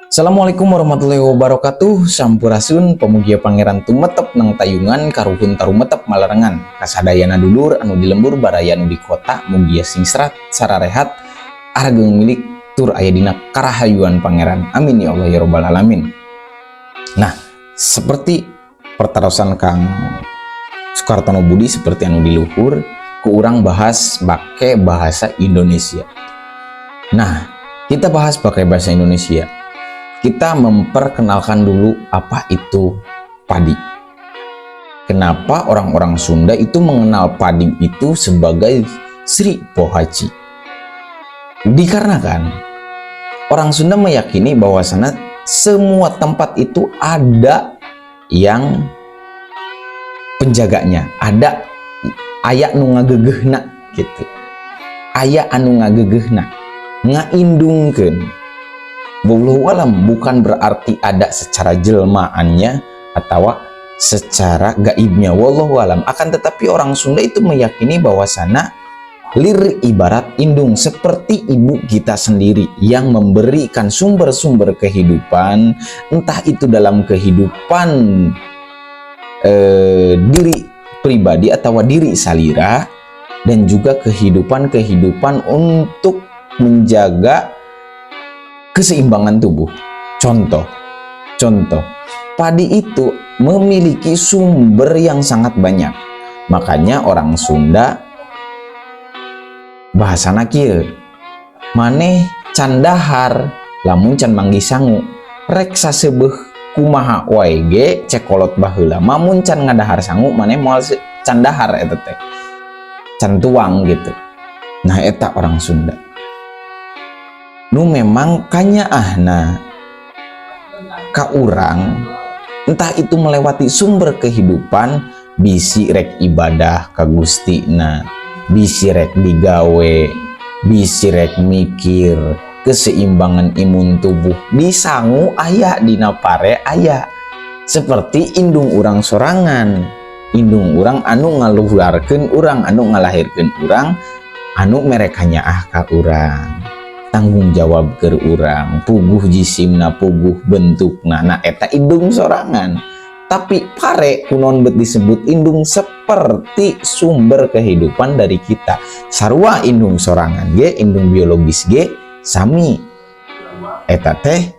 Assalamualaikum warahmatullahi wabarakatuh. Sampurasun, pamugia Pangeran tumetep nang tayungan, karuhun tarumetep malarengan. Kasadayana dulur anu di lembur, baraya anu di kota, mugia sing serat sararehat, arageung milik, tur aya dina karahayuan Pangeran. Amin ya Allah ya robbal alamin. Nah, seperti pertarosan Kang Soekartono Budi, seperti anu di luhur, ku urang bahas pakai bahasa Indonesia. Nah, kita bahas pakai bahasa Indonesia, kita memperkenalkan dulu apa itu padi. Kenapa orang-orang Sunda itu mengenal padi itu sebagai Sri Pohaci? Dikarenakan orang Sunda meyakini bahwasanya semua tempat itu ada yang penjaganya, ada aya nu ngagegehna gitu. Aya anu ngagegehna, ngaindungkeun. Wallahu alam, bukan berarti ada secara jelmaannya atau secara gaibnya, wallahu alam. Akan tetapi orang Sunda itu meyakini bahwa sana lir ibarat indung, seperti ibu kita sendiri yang memberikan sumber-sumber kehidupan, entah itu dalam kehidupan diri pribadi atau diri salira dan juga kehidupan-kehidupan untuk menjaga keseimbangan tubuh. Contoh, contoh, padi itu memiliki sumber yang sangat banyak. Makanya orang Sunda bahasana kieu, maneh can dahar lamun can manggih sangu. Rek saseubeuh kumaha wae ge, cek kolot baheula, mun can ngadahar sangu, maneh moal can dahar eta teh. Can tuang gitu. Nah, eta orang Sunda nu memang kanyaahna ka urang, entah itu melewati sumber kehidupan, bisi rek ibadah ka Gustina, bisi rek digawe, bisi rek mikir keseimbangan imun tubuh, disangu aya dina pare, aya seperti indung urang sorangan, indung urang anu ngaluhurkeun urang, anu ngalahirkeun urang, anu mere kanyaah ka urang, tanggung jawab ke urang, puguh jisimna, puguh bentukna. Nah, eta indung sorangan. Tapi pare kunaon bet disebut indung? Seperti sumber kehidupan dari kita. Sarua indung sorangan ge, indung biologis ge sami, eta teh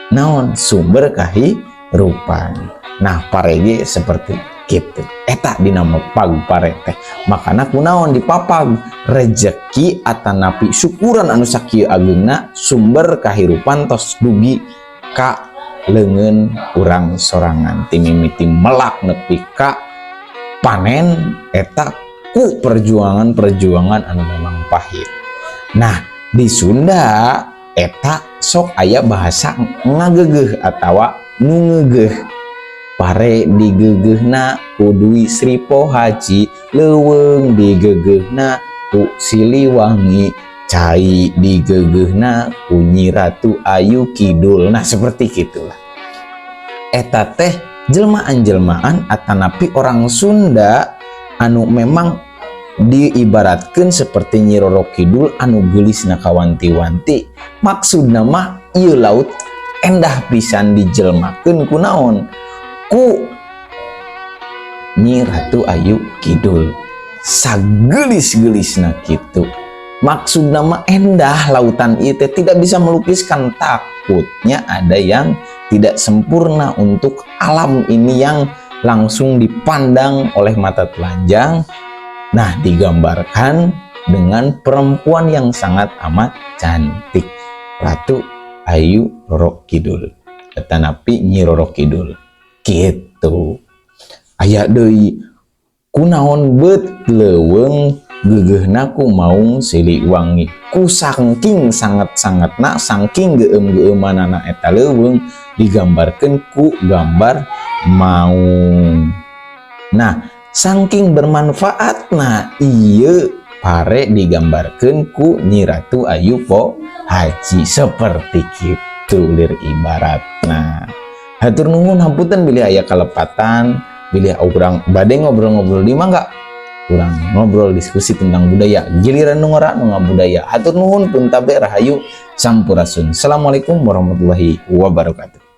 naon, sumber kahirupan. Nah, pare ge seperti gitu, eta dina mapag pare teh. Makana kunaon dipapag rejeki atanapi syukuran anu sakieu ageungna, sumber kahirupan tos dugi ka leungeun urang sorangan, timimiti melak nepi ka panen, eta ku perjuangan-perjuangan anu memang pahit. Nah, di Sunda eta sok aya bahasa ngagegeh atawa nu ngegeh. Pare digegehna ku Dwi Sri Pohaci, leuweung digegehna ku Siliwangi, cai digegehna ku Nyi Ratu Ayu Kidul. Nah, seperti gitulah. Eta teh jelmaan-jelmaan atanapi orang Sunda anu memang diibaratkan seperti Nyi Roro Kidul anu geulis na kawanti-wanti. Maksudna mah ieu laut endah pisan dijelmakeun ku naon, ku Nyi Ratu Ayu Kidul, sagelis-gelisna kitu. Maksudna mah endah lautan itu tidak bisa melukiskan, takutnya ada yang tidak sempurna untuk alam ini yang langsung dipandang oleh mata telanjang. Nah, digambarkan dengan perempuan yang sangat amat cantik, Ratu Ayu Roro Kidul atanapi Nyi Roro Kidul gitu. Aya deui, kunaon bet leuweung geugeuhna ku maung Siliwangi? Ku saking sangat-sangatna, saking geueum-geueumanana, eta leuweung digambarkeun ku gambar maung. Nah, saking bermanfaatna ieu pare digambarkeun ku Nyi Ratu Ayu Pohaci, seperti kitu lir ibaratna. Hatur nuhun, hapunten bilih aya kalepatan, bilih urang bade ngobrol-ngobrol di mangga urang ngobrol diskusi tentang budaya, giliran nu ngora nu ngabudaya. Hatur nuhun, pun tabe, rahayu. Sampurasun. Assalamualaikum warahmatullahi wabarakatuh.